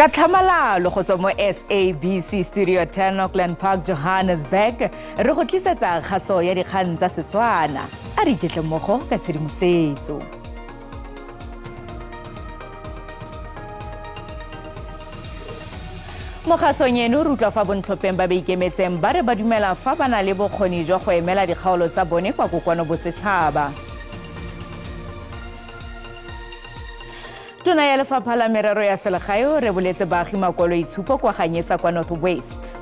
Ka tlhamalalo go tswa mo SABC Studio 10 Auckland Park, Johannesburg, re go tlisetsa kgaso ya dikgang tsa Setswana. A re iketle mmogo ka tshedimosetso. Mo kgasong eno re utlwa fa bontlhopheng ba ba ikemetseng ba re ba dumela fa ba na le bokgoni jwa go emela dikgaolo tsa bone kwa kokoano bosetšhaba. Tona ya Lefapha la Merero ya Selegae o reboletse baagi makwaloitshupo kwa Ganyesa kwa North West.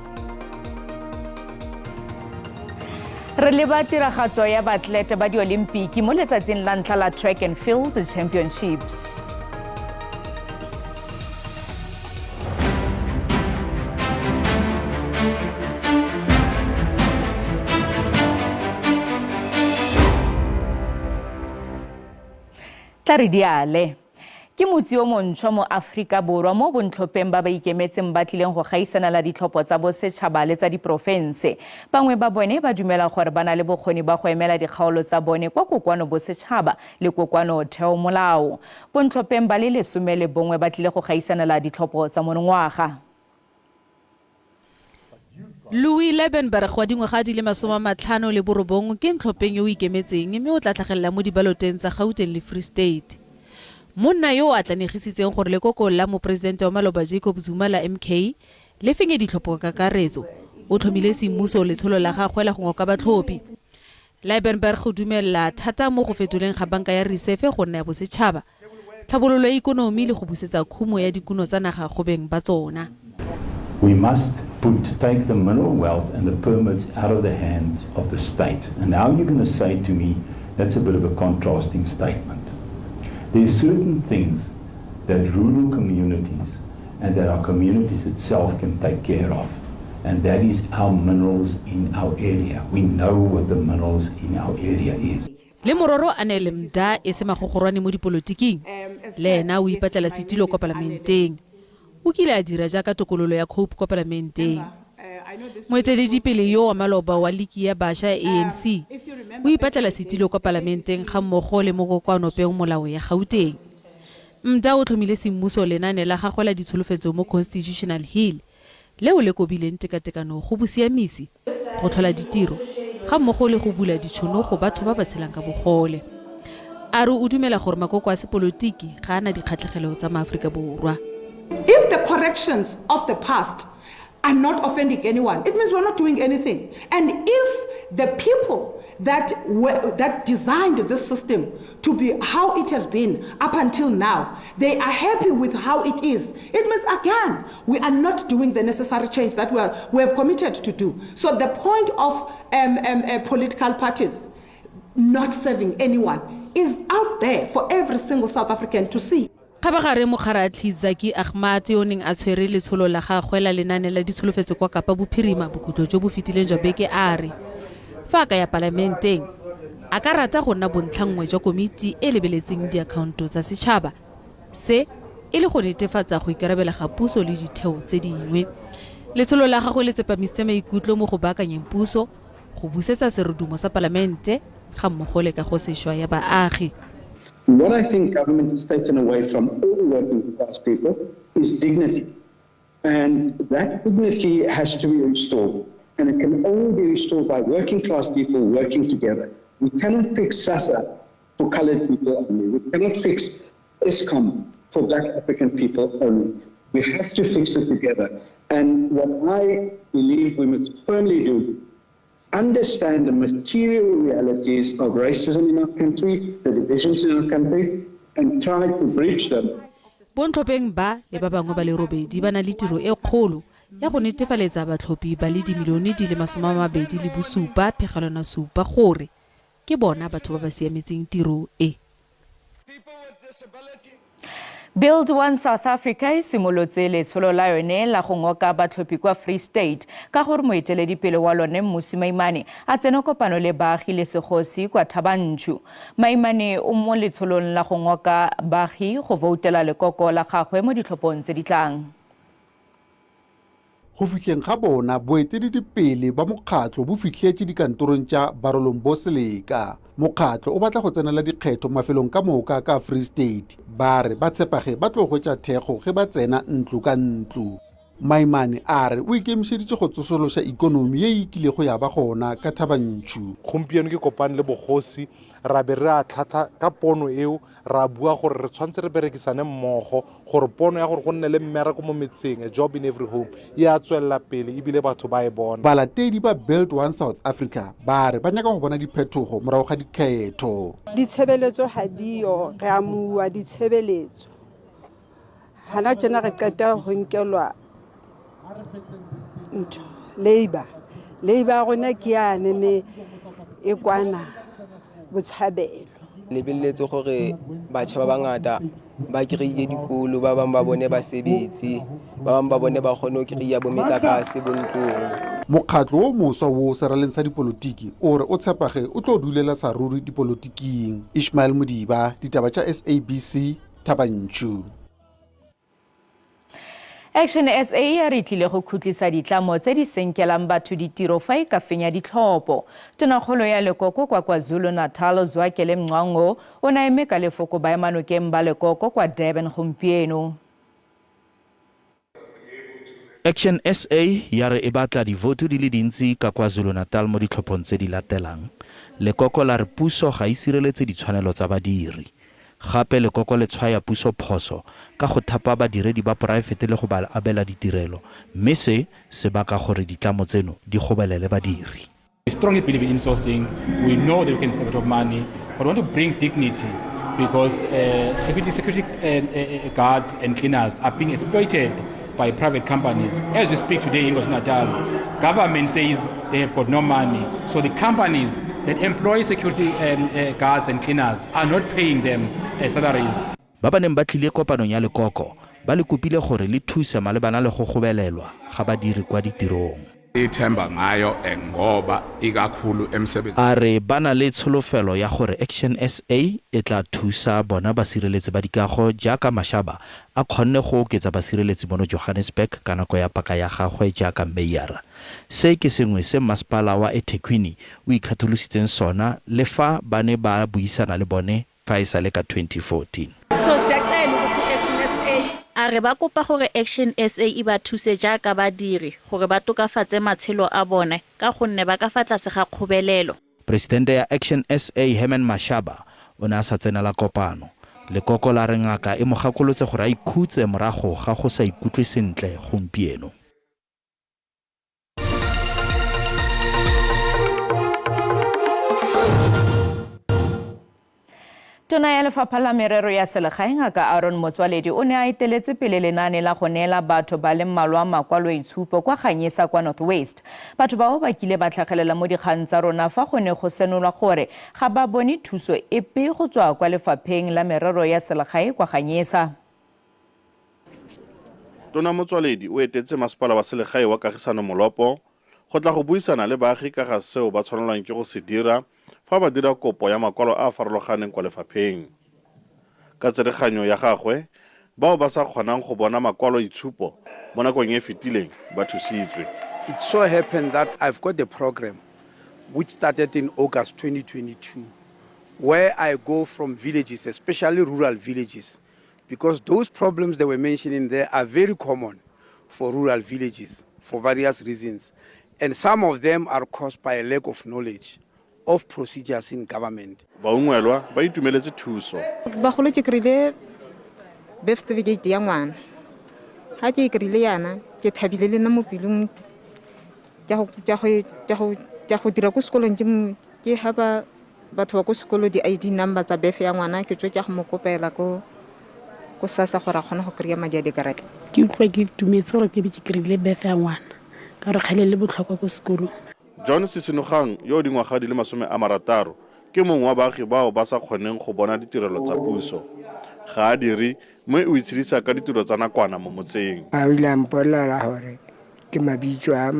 Re leba tiragatso ya baatlelete ba diolimpiki mo letsatsing la ntlha la Track and Field Championships. Tla re diale. Ke motse o montšhwa mo Aforika Borwa mo bontlhopheng ba ba ikemetseng ba tlileng go gaisanela ditlhopho tsa bosetšhaba le tsa diporofense. Bangwe ba bone ba dumela gore ba na le bokgoni ba go emela dikgaolo tsa bone kwa kokoano bosetšhaba le kokoano theomolao. Bontlhopheng ba le 11 ba tlile go gaisanela ditlhopho tsa monongwaga. Louis Liebenberg wa dingwaga di le 59 ke ntlhopheng yo o ikemetseng mme o tla tlhagelela mo dibaloteng tsa Gauteng le Free State. Monna yo o atlanegisitseng gore lekoko la moporesidente wa maloba Jacob Zuma la MK le fenye ditlhopho ka kakaretso, o tlhomile semmuso letsholo la gagwe la go ngoka batlhophi. Liebenberg o dumela thata mo go fetoleng ga banka ya risefe go nna ya bosetšhaba, tlhabololo ya ikonomi le go busetsa khumo ya dikuno tsa naga go beng ba tsona. We must put take the mineral wealth and the permits out of the hands of the state. And now you're going to say to me, that's a bit of a contrasting statement. There are certain things that rural communities and that our communities itself can take care of. And that is our minerals in our area. We know what the minerals in our area is. Le mororo Anele Mda e se magogorwane mo dipolotiking, le ena o ipatlela setilo kwa palamenteng. O kile a dira jaaka tokololo ya Cope kwa palamenteng. Moeteledipele yo wa maloba wa liki ya baša ya ANC o ipatlela setilo kwa palamenteng gammogo le mo kokoanopeomolao ya Gauteng. Mda o tlhomile semmuso lenane la gagwe la ditsholofetso mo Constitutional Hill, leo le kobileng tekatekano go bosiamisi, go tlhola ditiro, gammogo le go bula ditšhono go batho ba ba tshelang ka bogole. A re o dumela gore makoko a sepolotiki ga a na dikgatlhegelo tsa maAforika Borwa. If the corrections of the past are not offending anyone, it means we're not doing anything. And if the people that were, that designed this system to be how it has been up until now, they are happy with how it is, it means again we are not doing the necessary change that we, are, we have committed to do. So the point of political parties not serving anyone is out there for every single South African to see. Kgabagare mokgaratlhi Zackie Achmat yo o neng a tshwere letsholo la gagwe la lenane la ditsholofetso kwa Kapa Bophirima bokhutlo jo bo fetileng jwa beke a re fa a ka ya palamenteng a ka rata go nna bontlhanngwe jwa komiti e lebeletseng diakhaonto tsa setšhaba, se e le go netefatsa go ikarabela ga puso le ditheo tse dingwe. Letsholo la gagwe le tsepamisitse maikutlo mo go baakanyeng puso, go busetsa serodumo sa palamente ga mmogo le kagosešwa ya baagi. What I think government has taken away from all working class people is dignity. And that dignity has to be restored. And it can only be restored by working class people working together. We cannot fix SASSA for colored people only. We cannot fix Eskom for black African people only. We have to fix it together. And what I believe we must firmly do, understand the material realities of racism in our country, the divisions in our country, and try to bridge them. Bontlhopheng ba le ba bangwe ba le robedi ba na le tiro e kgolo ya go netefaletsa batlhophi ba le dimilione di le 27.7 gore ke bona batho ba ba siametseng tiro e. Build One South Africa e simolotse letsholo la yone la go ngoka batlhophi kwa Free State ka gore moeteledipele wa lone Mmusi Maimane a tsene kopano le baagi le segosi kwa Thaba-Nchu. Maimane o mo letsholong la go ngoka baagi go voutela lekoko la gagwe mo ditlhophong tse di tlang. Go fihleng ga bona, boeteledipele ba mokgatlo bo fihletše dikantorong tša Barolong bo Seleka. Mokgatlo o batla go tsenela dikgetho mafelong ka moka ka Free State. Ba re ba tshepa ge ba tlo hwetša thekgo ge ba tsena ntlo ka ntlo. Maimane a re o ikemišeditše go tsošološa ikonomi ye e kilego ya ba gona ka Thaba-Nchu. Gompieno ke kopane le bogosi ra be re a tlhatlha ka pono eo, ra bua gore re tshwanetse re berekisane mmogo gore pono ya gore go nne le mmereko mo metseng, a job in every home, e a tswelela pele ebile batho ba e bona. Balatedi ba Build One South Africa ba re ba nyaka go bona diphethogo morago ga dikgetho. Ditshebeletso ga diyo, re amuwa ditshebeletso. Hana tjena re qeta ho nkelwa ntho labour. Labour ya rona ke yane ne e kwana Botshabelo. Lebelletse gore batjha ba bangata ba kry-ile dikolo, ba bang ba bone ba sebetse, ba bang ba bone ba kgone ho kry-a bo metlakase bo ntlong. Mokgatlo wo moswa wo seraleng sa dipolotiki o re o tshepa ge o tlo dulela sa ruri dipolotiking. Ishmael Modiba, Ditaba tša SABC, Thaba-Nchu. Action SA ya re tlile go khutlisa ditlamo tse di senkelang batho ditiro fa e ka fenya ditlhopho. Tonakgolo ya lekoko kwa KwaZulu-Natal Zwakele Mncwango o ne a eme ka lefoko baemanokeng ba lekoko kwa Durban gompieno. Action SA ya re e batla divoutu di le dintsi ka KwaZulu-Natal mo ditlhophong tse di latelang. Lekoko la re puso ga e sireletse ditshwanelo tsa badiri. Gape lekoko le tshwaya puso phoso ka go thapa badiredi ba poraefete le go ba abela ditirelo mme se se baka gore ditlamo tseno di gobelele badiri. We strongly believe in insourcing. We know that we can save a lot of money, but we want to bring dignity because security guards and cleaners are being exploited by private companies. As we speak today in KwaZulu-Natal, government says they have got no money. So the companies that employ security guards and cleaners are not paying them salaries. Ba ba neng ba tlile kopanong ya lekoko ba le kopile gore le thuse malebana le go gobelelwa ga badiri kwa ditirong. Ithemba ngayo ngoba ikakhulu emsebenzini. A re ba na le tsholofelo ya gore Action SA e tla thusa bona basireletsi ba dikago jaaka Mashaba a kgonne go oketsa basireletsi mono Johannesburg ka nako ya paka ya gagwe jaaka meyara. Se ke sengwe se masepala wa eThekwini o ikgatholositseng sona le fa ba ne ba buisana le bone fa e sale ka 2014. So siyacela ukuthi u-Action SA. A re ba kopa gore Action SA e ba thuse jaaka badiri gore ba tokafatse matshelo a bone ka gonne ba ka fa tlase ga kgobelelo. Presidente ya Action SA Herman Mashaba o ne a sa tsenela kopano. Lekoko la re ngaka e mo gakolotse gore a ikhutse morago ga go sa ikutlwe sentle gompieno. Tona ya Lefapha la Merero ya Selegae Ngaka Aaron Motsoaledi o ne a eteletse pele lenaane la go neela batho ba le mmalwa makwaloitshupo kwa Ganyesa kwa North West. Batho bao ba kile ba tlhagelela mo dikgang tsa rona fa go ne go senolwa gore ga ba bone thuso epe go tswa kwa Lefapheng la Merero ya Selegae kwa Ganyesa. Tona Motsoaledi o etetse masepala wa selegae wa Kagisano Molopo go tla go buisana le baagi ka ga seo ba tshwanelwang ke go se dira fa ba dira kopo ya makwalo a a farologaneng kwa lefapheng. Ka tsereganyo ya gagwe, bao ba sa kgonang go bona makwaloitshupo mo nakong e e fetileng ba thusitswe. It so happened that I've got a program which started in August 2022 where I go from villages, especially rural villages, because those problems they were mentioning there are very common for rural villages for various reasons. And some of them are caused by a lack of knowledge of procedures in government. Baungwelwa ba itumeletse thuso. Bagolo ke kry-ile birth certificate ya ngwana. Ga ke e kry-ile yana ke thabile le nna mo pelong ke go dira ko sekolong ke ga ba batho ba ko sekolo di-I_D number tsa birth ya ngwana ke tswe ke go mo kopela ko ko SASSA gore a kgone go kry-a madi a dikarata. Ke utlwa ke itumetse gore ke be ke kry-ile birth ya ngwana ka gore kgale le botlhokwa ko sekolong. John Sisinogang yo o dingwaga di le 60 ke mongwe wa baagi bao ba sa kgoneng go bona ditirelo tsa puso. Ga a dire mme o itshedisa ka ditiro tsa nakwana mo motseng. A o ile a mpolelela gore ke mabitso a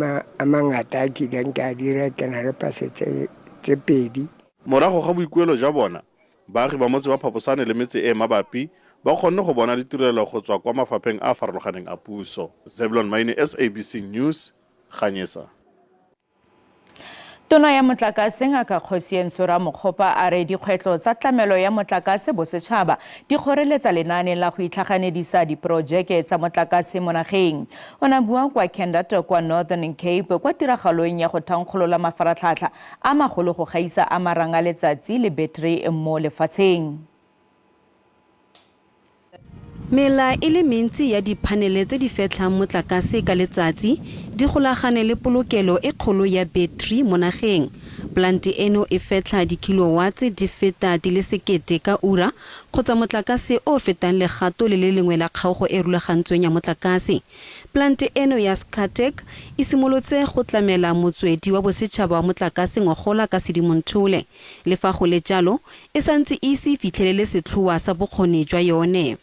mangata a kileng ke a dira, ke na le pase tse pedi. Morago ga boikuelo jwa bona, baagi ba motse wa Phaposane le metse e mabapi ba kgonne go bona ditirelo go tswa kwa mafapheng a a farologaneng a puso. Zebulon Maine, SABC News, Ganyesa. Tona ya Motlakase Ngaka Kgosientsho Ramokgopa a re dikgwetlho tsa tlamelo ya motlakase bosetšhaba di kgoreletsa lenaane la go itlhaganedisa diporojeke tsa motlakase mo nageng. O ne a bua kwa Kendert kwa Northern Cape kwa tiragalong ya go thankgolola mafaratlhatlha a magolo go gaisa a marang a letsatsi le betri mo lefatsheng. Mela e le mentsi ya diphanele tse di fetlhang motlakase ka letsatsi di golagane le polokelo e kgolo ya betri mo nageng. Polante eno e fetlha dikhilowatse di feta di le sekete ka ura kgotsa motlakase o o fetang legato le le lengwe la kgaogo e rulagantsweng ya motlakase. Polante eno ya Scatec e simolotse go tlamela motswedi wa bosetšhaba wa motlakase ngogola ka Sedimonthole. Le fa go le jalo, e santse e ise e fitlhelele setlhoa sa bokgoni jwa yone.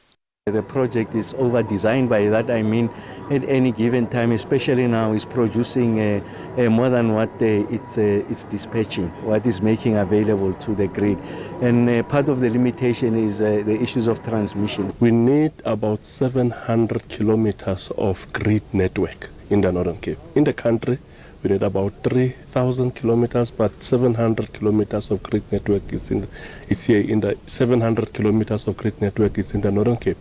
The project is over designed by that I mean at any given time especially now is producing uh, uh, more than what uh, it's, uh, it's dispatching, what is making available to the grid. And uh, part of the limitation is uh, the issues of transmission. We need about 700 kilometers of grid network in the Northern Cape. In the country, we need about 3,000 kilometers, but 700 kilometers of grid network is in, it's here in the 700 kilometers of grid network is in the Northern Cape.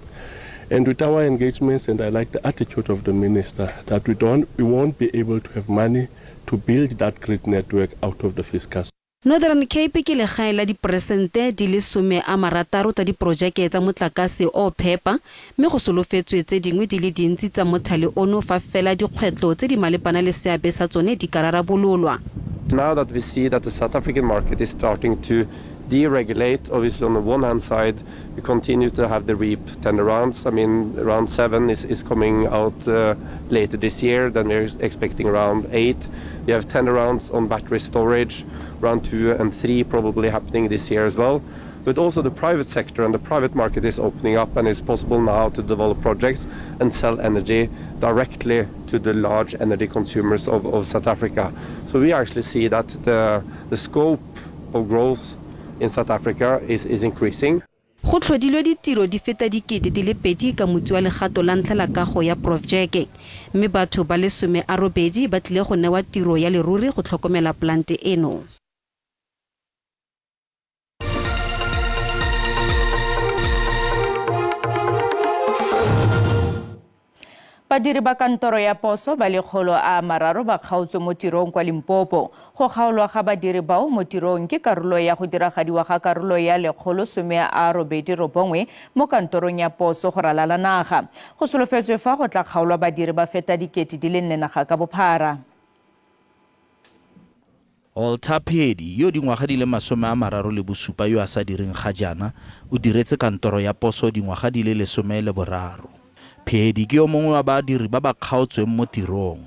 And with our engagements, and I like the attitude of the minister, that we don't, we won't be able to have money to build that grid network out of the fiscus. Northern Cape ke legae la diperesente di le 60 tsa diporojeke tsa motlakase o o phepa mme go solofetswe tse dingwe di le dintsi tsa mothale ono fa fela dikgwetlho tse di malebana le seabe sa tsone di ka rarabololwa. Now that we see that the South African market is starting to deregulate, obviously on the one hand side, we continue to have the REAP tender rounds. I mean, round 7 is, is coming out uh, later this year, then we're expecting round 8. We have tender rounds on battery storage, round 2 and 3 probably happening this year as well. But also the private sector and the private market is opening up and it's possible now to develop projects and sell energy directly to the large energy consumers of, of South Africa. So we actually see that the, the scope of growth in South Africa is, is increasing. Go tlhodilwe ditiro di feta 2000 ka motsi wa legato la ntlha la kago ya porofjeke, mme batho ba le 18 ba tlile go newa tiro ya leruri go tlhokomela polante eno. Badiri ba kantoro ya poso ba 103 ba kgaotswe mo tirong kwa Limpopo. Go kgaolwa ga badiri bao mo tirong ke karolo ya go diragadiwa ga karolo ya 189 mo kantorong ya poso go ralala naga. Go solofetswe fa go tla kgaolwa badiri ba feta 4,000 naga ka bophara. Walter Phedi, yo dingwaga di le 37 yo a sa direng ga jaana, o diretse kantoro ya poso dingwaga di le 13. Phedi ke yo mongwe wa badiri ba ba kgaotsweng mo tirong.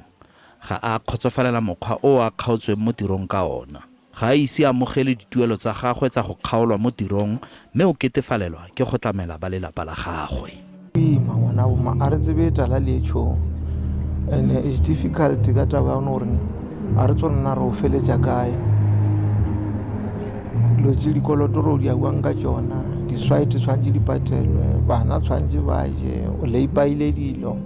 Ga a kgotsofalela mokgwa o a kgaotsweng mo tirong ka ona. Ga a ise a amogele dituelo tsa gagwe tsa go kgaolwa mo tirong mme o ketefalelwa ke go tlamela ba lelapa la gagwe. Boima ngwana bo ma a re tsebe tala le tšhong and it's difficult ka taba ya gore a re tsone na re o feletša kae dilo tse dikoloto re o di ya buang ka tšona diswaete tshwanetse di patelwe bana tshwanetse ba je o leipaile dilo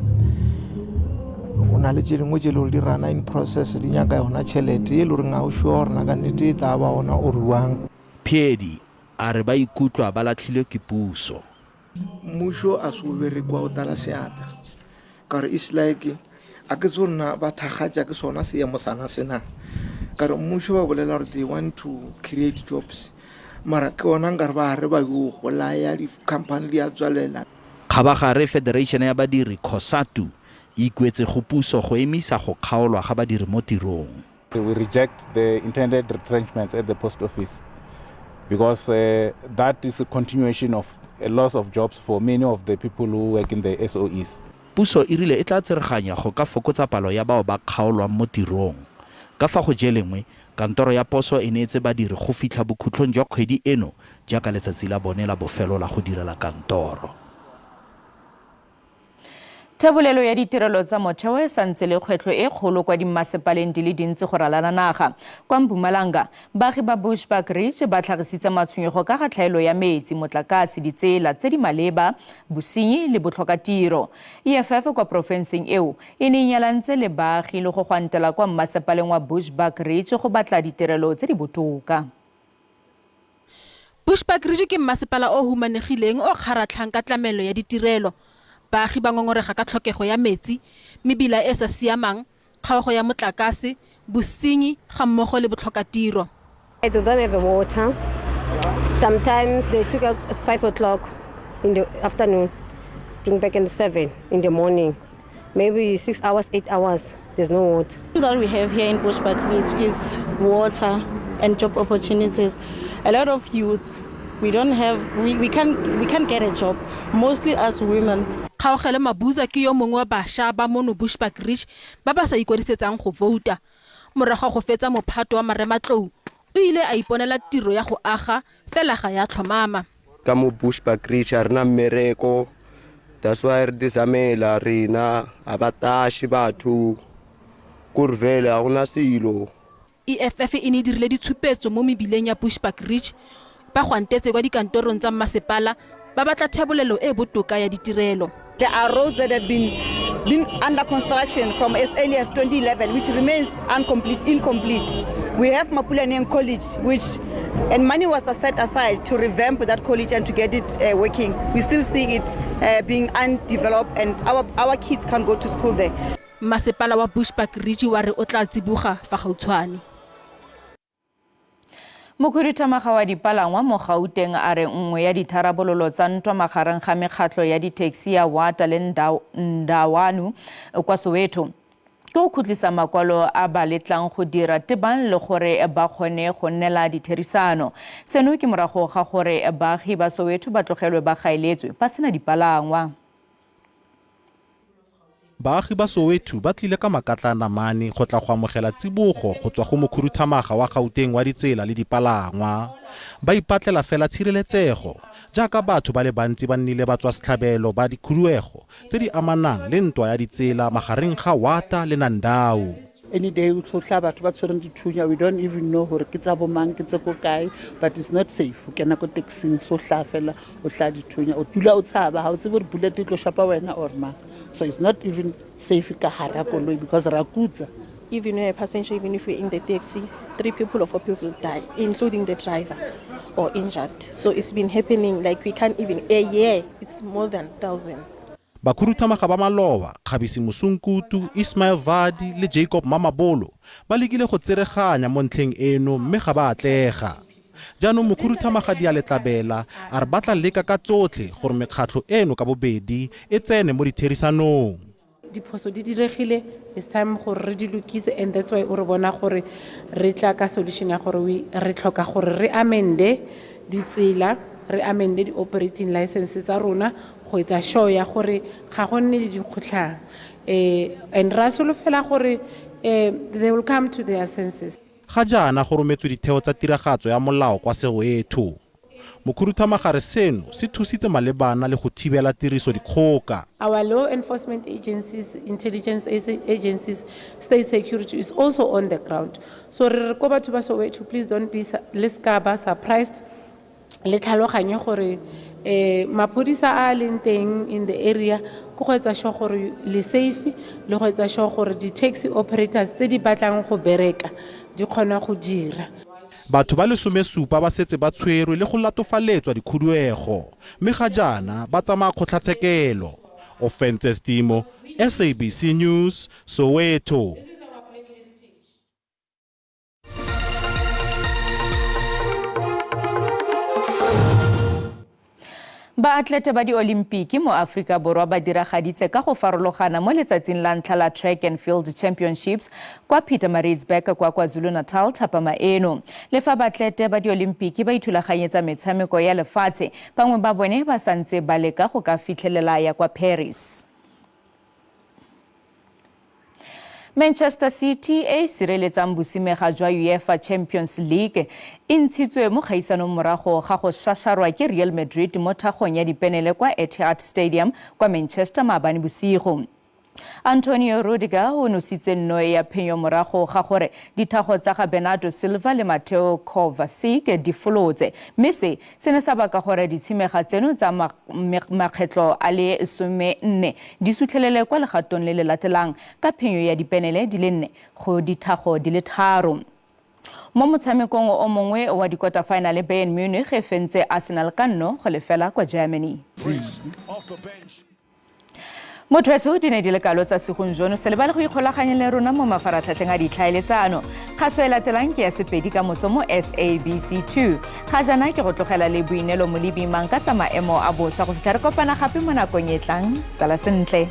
o na le tše dingwe tše le gore di rana in process di nyaka yona tšhelete e le goreng ga o sure gore na ka nnete e tla ba ona o ruang. Phedi a re ba ikutlwa ba latlhilwe ke puso. Mmušo a se o bereke wa o tala seatla ka gore it's like a ke tso nna ba thakgatša ke sona seemo sana sena ka re mmušo ba bolela gore they want to create jobs mara ke ona nkare ba re ba yo golaya di-company di a tswalela. Kgabagare Federation ya badiri, Cosatu, e ikuetse go puso go emisa go kgaolwa ga badiri mo tirong. We reject the intended retrenchments at the post office because uh, that is a continuation of a loss of jobs for many of the people who work in the SOEs. Puso e rile e tla tsereganya go ka fokotsa palo ya bao ba kgaolwang mo tirong. Ka fa go je lengwe, kantoro ya poso e neetse badiri go fitlha bokhutlong jwa kgwedi eno jaaka letsatsi la bone la bofelo la go direla kantoro. Thebolelo ya ditirelo tsa motheo e santse le kgwetlho e kgolo kwa dimmasepaleng di le dintsi go ralala naga. Kwa Mpumalanga, baagi ba Bushbuckridge ba tlhagisitse matshwenyego ka ga tlhaelo ya metsi, motlakase, ditsela tse di maleba, bosenyi le botlhokatiro. EFF kwa porofenseng eo e ne e nyalantse le baagi le go gwantela kwa mmasepaleng wa Bushbuckridge go batla ditirelo tse di botoka. Bushbuckridge ke mmasepala o humanegileng o kgaratlhang ka tlamelo ya ditirelo. Baagi ba ngongorega ka tlhokego ya metsi, mebila e sa siamang, kgaogo ya motlakase, bosenyi ga mmogo le botlhokatiro. They don't have water. Sometimes they took out at 5 o'clock in the afternoon, bring back in 7 in the morning. Maybe 6 hours, 8 hours, there's no water. That we have here in Bushbuckridge is water and job opportunities. A lot of youth, we don't have, we, we, can't, we can't get a job, mostly as women. Kgaogelo Mabuza ke yo mongwe wa bašwa ba mono Bushbuckridge ba ba sa ikwadisetsang go vouta. Morago go fetsa mophato wa marematlou, o ile a iponela tiro ya go aga fela ga ya tlhomama. Ka mo Bushbuckridge ha re na mmereko, that's why re dizamela rena, ha ba tashi batho, kore vele ha gona selo. EFF e ne e dirile ditshupetso mo mebileng ya Bushbuckridge, ba gwantetse kwa dikantorong tsa mmasepala ba batla thebolelo e botoka ya ditirelo. There are roads that have been under construction from as early as 2011, which remains incomplete. We have Mapulaneng College, which, and money was set aside to revamp that college and to get it working. We still see it being undeveloped, and our kids can't go to school there. Masepala wa Bushbuckridge wa re o tla tsiboga fa gautshwane. Mokhuduthamaga wa dipalangwa mo Gauteng a re nngwe ya ditharabololo tsa ntwa magareng ga mekgatlho ya di-taxi ya Wata le Ndawanu kwa Soweto ke go khutlisa makwalo a ba letlang go dira tebang le gore ba kgone go nnela ditherisano. Seno ke morago ga gore baagi ba Soweto ba tlogelwe ba gaeletswe ba sena dipalangwa. Baagi ba Soweto ba tlile ka makatlana mane go tla go amogela tsibogo go tswa go mokhuduthamaga wa Gauteng wa ditsela le dipalangwa. Ba ipatlela fela tshireletsego jaaka batho ba le bantsi ba nnile ba tswa setlhabelo ba dikhuduego tse di amanang le ntwa ya ditsela magareng ga Wata le Nandau. Any day o tlhotlha batho ba tshwereng dithunya, we don't even know gore ke tsa bomang, ke tse ko kae, but it's not safe. O kena ko taxing, so hla fela, o hla dithunya, o dula o tshaba, ha o tsebe gore bullet e tlo shapa wena or mang. So it's not even safe ka hara koloi because ra kutsa. Even when a passenger, even if we're in the taxi, 3 people or 4 people die, including the driver or injured. So it's been happening, like we can't even, a year, it's more than 1,000. Bakhuduthamaga ba maloba, Kgabisi Mosunkutu, Ismail Vadi le Jacob Mamabolo ba lekile go tsereganya mo ntlheng eno mme ga ba atlega. Jaanong mokhuduthamaga di a letlabela a re ba tla leka ka tsotlhe gore mekgatlho eno ka bobedi e tsene mo ditherisanong. Diphoso di diregile, it's time gore re di lokise, and that's why o re bona gore re tla ka solution ya gore re tlhoka gore re amende ditsela, re amende di-operating license tsa rona go etsa sure ya gore ga go nne le dikgotlhang. And ra solofela gore they will come to their senses. Ga jaana go rometswe ditheo tsa tiragatso ya molao kwa Soweto. Mokhuduthamaga re seno se thusitse malebana le go thibela tiriso dikgoka. Our law enforcement agencies, intelligence agencies, state security is also on the ground. So re re ko batho ba Soweto, please don't be le ska ba surprised. Le tlhaloganye gore maphodisa a leng teng in the area ke go etsa sure gore le safe, le go etsa sure gore di-taxi operators tse di batlang go bereka di kgona go dira. Batho ba 17 ba setse ba tshwerwe le go latofaletswa dikhuduego, mme ga jaana ba tsamaya kgotlatshekelo. Ofentse Stimo, SABC News, Soweto. Baatlete ba diolimpiki mo Aforika Borwa ba diragaditse ka go farologana mo letsatsing la ntlha la Track and Field Championships kwa Pietermaritzburg kwa KwaZulu-Natal thapama eno. Le fa baatlete ba diolimpiki ba ithulaganyetsa metshameko ya lefatshe, bangwe ba bone ba santse ba leka go ka fitlhelela ya kwa Paris. Manchester City e sireletsang bosimega jwa UEFA Champions League e ntshitswe mo kgaisanong morago ga go šašarwa ke Real Madrid mo thagong ya dipenele kwa Etihad Stadium kwa Manchester maabane bosigo. Antonio Rudiger o nositse nno ya phenyo morago ga gore dithago tsa ga Bernardo Silva le Mateo Kovacic di folotse, mme se se ne sa baka gore ditshimega tseno tsa makgetlo a le 14 di sutlhelele kwa legatong le le latelang ka phenyo ya dipenele di le 4 go dithago di le 3. Mo motshamekong o mongwe wa dikota final, Bayern Munich e fentse Arsenal ka 0-0 kwa Germany. Motho wetsho, di ne di le kalo tsa segong jono. Se lebale go ikgolaganya le rona mo mafaratlhatlheng a ditlhaeletsano. Kgaso e latelang ke ya Sepedi ka moso mo SABC 2. Ga jaana ke go tlogela le Boinelo Molebimang ka tsa maemo a bosa. Go fitlha re kopana gape mo nakong e tlang, sala sentle.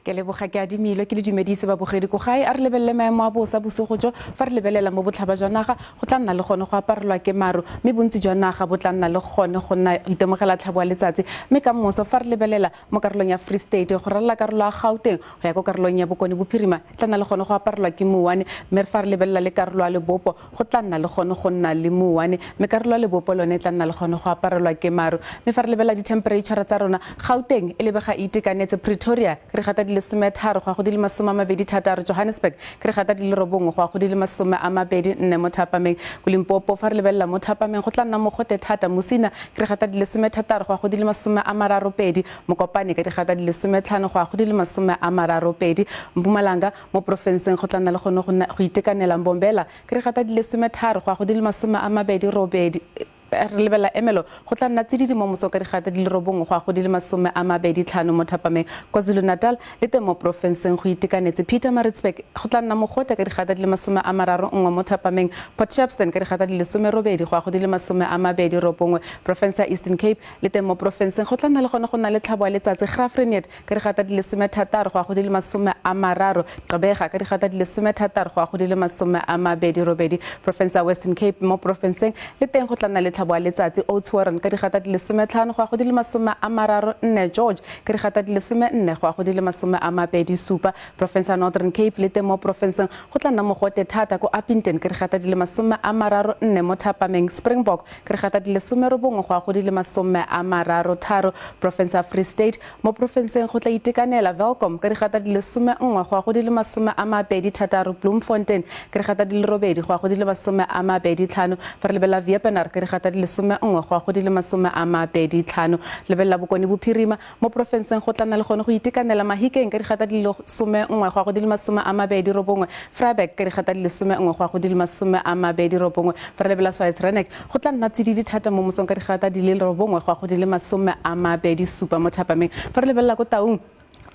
Ke leboga ke adimilwe ke le dumedise babogedi ko gae. A re lebelele maemo a bosa bosigo jo. Fa re lebelela mo botlhaba jwa naga, go tla nna le gone go aparelwa ke maru, mme bontsi jwa naga bo tla nna le gone go nna itemogela tlhabo ya letsatsi. Mme ka moso, fa re lebelela mo karolong ya Free State go ralala karolo ya Gauteng go ya ko karolong ya Bokone Bophirima, e tla nna le gone go aparelwa ke mouwane. Mme fa re lebelela le karolo ya Lebopo, go tla nna le gone go nna le mouwane, mme karolo ya Lebopo lone e tla nna le gone go aparelwa ke maru. Mme fa re lebelela di-temperature tsa rona, Gauteng e lebega e itekanetse. Pretoria ke re gata di le 13 go ya go di le 26, Johannesburg ke re gata di le 9 go ya go di le 24 mo thapameng. Ko Limpopo, fa re lebelela mo thapameng, go tla nna mogote thata. Musina ke re gata di le 16 go ya go di le 32, Mokopane ka digata di le 15 go ya go di le 32. Mpumalanga mo porofenseng go tla nna le gone go itekanela. Mbombela ke re gata di le 13 go ya go di le 28. Re lebelela Emelo, go tla nna tsididi mo moso ka digata di le 9 go ya go di le 25 mo thapameng. KwaZulu Natal le teng mo porofenseng go itekanetse. Pietermaritzburg go tla nna mogote ka digata di le 31 mo thapameng. Port Shepstone ka digata di le 18 go ya go di le 29. Porofense ya Eastern Cape le teng mo porofenseng go tla nna le gone go nna le tlhabo ya letsatsi. Graaff-Reinet ka digata di le 16 go ya go di le 30. Gqeberha ka digata di le 16 go ya go di le 28. Porofense ya Western Cape mo porofenseng le teng go tla nna le tlhabo ya letsatsi. Oudtshoorn ka digata di le 15 go ya go di le 34. George ka digata di le 14 go ya go di le 27. Porofense ya Northern Cape le teng mo porofenseng go tla nna mogote thata. Ko Upington ka digata di le 34 mo thapameng. Springbok ka digata di le 19 go ya go di le 33. Porofense ya Free State mo porofenseng go tla itekanela. Welkom ka digata di le 11 go ya go di le 26. Bloemfontein ka digata di le 8 go ya go di le 25. Fa re lebelela Wepener ka digata di le 11 go ya go di le 25. Lebelela Bokone Bophirima mo porofenseng go tla nna le gone go itekanela. Mahikeng ka digata di le 11 go ya go di le 29. Vryburg ka digata di le 11 go ya go di le 29. Fa re lebelela Schweiz-Reneke, go tla nna tsididi thata mo mosong ka digata di le 9 go ya go di le 27 mo thapameng. Fa re lebelela ko Taung,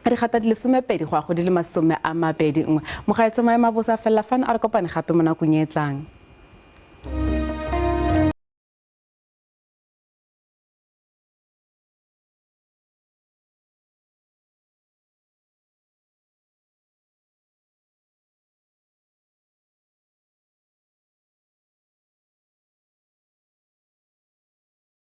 re gata di le 12 go ya go di le 21. Mogaetso, maemo a bosa a felela fano. A re kopane gape mo nakong e tlang.